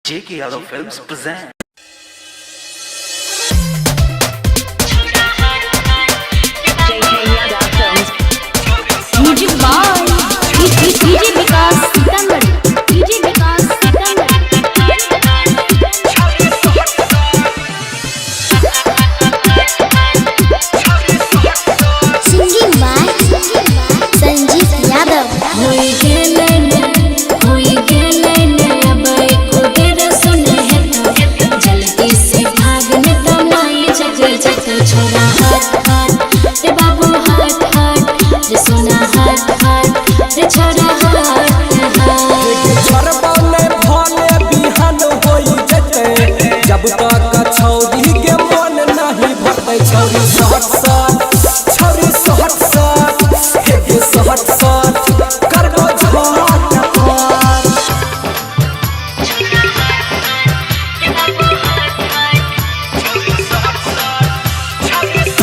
JK Yadav Films present. JK Yadav Films. Music by DJ Vikas Sitamarhi, DJ Vikas Sitamarhi. Singing by Sanjeev Yadav. होई गेलै ने, होई गेलै ने, अब एको बेर सुने हेतौ। जल्दी से भाग ने त माई जग जग। छोरा हट हट रे बाबू हट हट रे, सोना हट हट रे, छोरा हट हट। छोड़बो नै भले बिहान होई जेतै, जब तक छौरी के मन नहीं भरतै। छौरी सहट सट, छौरी सहट सट, हे गे सहट सट करबो झट पट।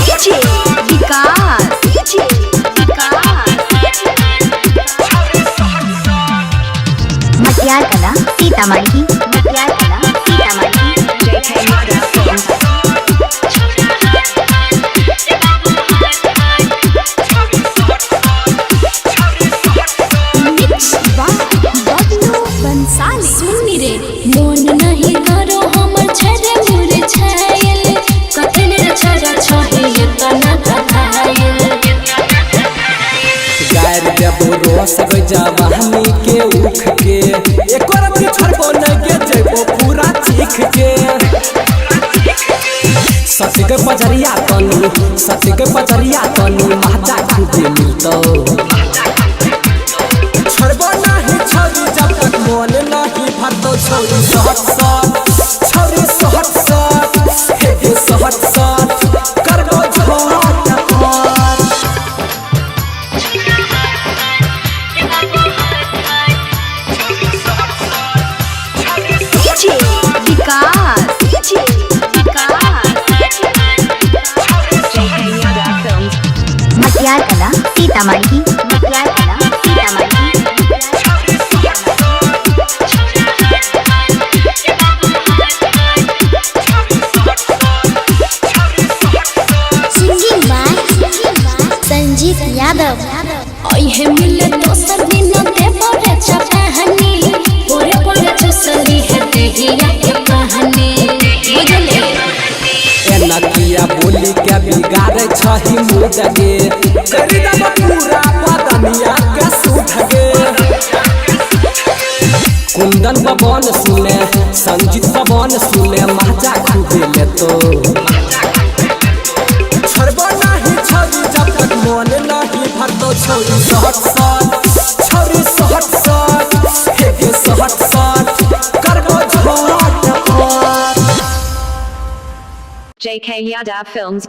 DJ Vikas, DJ Vikas. Matiyar Kala Sitamarhi, Matiyar Kala Sitamarhi. JK Yadav Films. Mix by Bablu Bansali. सुनी रे मोन नहीं करो हमर छरे मुरझायल, कथन रे छरा छहे एतना धधायल। गारि देबो रोस गो जवानी के उख के, एको रत्ती छोड़बो नै गे जैबो पूरा चीख के। सच के पजरिया तनी, सच के पजरिया तनी माजा खूबे मिलतौ। छोड़बो नाही छौरी जब तक मन नहीं भरतौ। छौरी सहट सट, छौरी सहट सट, हे गे सहट सट करबो झट पट। DJ Vikas, DJ Vikas. JK Yadav Films. Matiyar Kala Sitamarhi, Matiyar Kala Sitamarhi. Singing by Sanjeev Yadav. अइहे मिले दोसर दिन देबो रे चपहनी, पोरे पोरे चुसली है देहिया के पहनी, बुझले। एना किया बोली के बिगाड़े छही मूड गे, करी देबो पूरा बदनिया के सुध गे। कुंदन पवन सुने, संजीत पवन सुने, माजा खूबे लेतो। छोड़बो नाही छौरी जब तक मन नहीं भरतौ। छौरी सहट सट, छौरी सहट सट, हे गे सहट सट करबो झट पट। JK Yadav Films.